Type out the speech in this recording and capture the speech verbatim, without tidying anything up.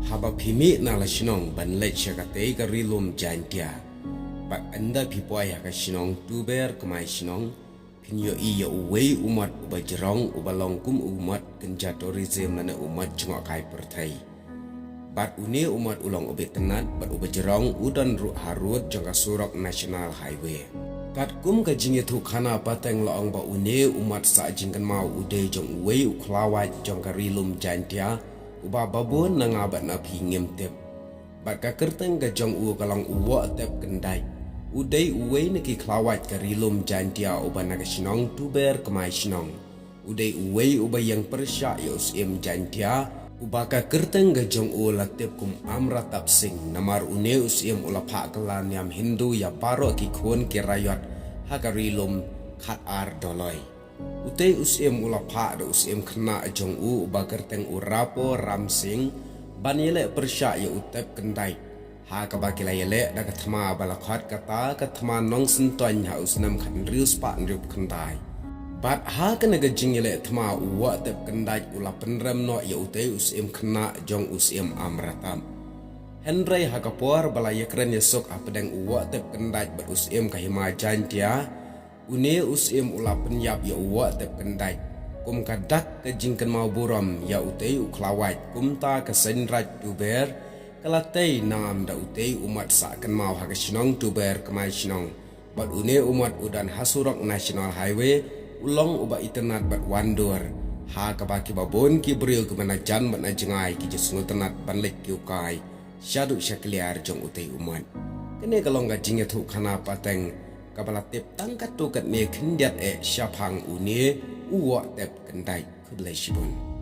Haba phi mih na la shnong ban leit sha katei ka ri lum Jaintia, bad ynda phi poi ha ka shnong Tuber Kmai Shnong, phin ïohi ïa uwei u mot uba jrong uba long kum u mot kynja tourism lane u mot jngohkai pyrthei. Bad une u mot u long uba itynnad bad uba jrong, u don ruh harud jong ka surok National Highway. Katkum ka jingïathuhkhana pateng la ong ba une u mot sah jingkynmaw u dei jong uwei u khlawait jong ka ri lum Jaintia, uba babun na nga bad na phi ngim tip. Bad ka kyrteng ka jong u ka long u Wohtep Kyndait. U dei uwei na ki khlawait ka ri lum Jaintia uba na ka shnong Tuber Kmai Shnong. U dei uwei uba ïeng pyrshah ïa u syiem Jaintia, uba ka kyrteng ka jong u la tip kum Amratap Singh, namar une u syiem u la phah kylla niam Hindu ïa baroh ki khun ki raiot ha ka ri lum Khatar Doloi. Utei u syiem u la phah da u syiem khynnah jong u uba kyrteng u Rapo Ram Singh ban ïaleh pyrshah ïa u Tep Kyndait, ha kaba ki la ïaleh da ka thma ba la khot kata ka thma Nongsyntoin ha u snem khathynriew spah hynriewphew khyndai. Bad ha kane ka jingïaleh thma u Wohtep Kyndait u la pynrem noh ïa utei u syiem khynnah jong u syiem Amratap. Hynrei ha ka por ba la ïakren ïasuk hapdeng u Wohtep Kyndait bad u syiem ka Hima Jaintia, une u syiem u la pynïap ïa u Wohtep Kyndait kum ka dak ka jingkynmaw burom ïa utei u khlawait, kumta ka Seiñraij Tuber ka la tei nam da utei u mot sah kynmaw ha ka shnong Tuber Kmai Shnong. Bad une u mot u don ha surok National Highway, u long uba itynnad bad wandur, ha kaba ki babun ki briew kiba na jan bad na jngai ki ju sngewtynnad ban leit kiew kai shaduh sha kliar jong utei u mot. Kane ka long ka jingïathuhkhana pateng kaba la tip tang katto katne khyndiat eh shaphang une u Wohtep Kyndait. Khublei shibun.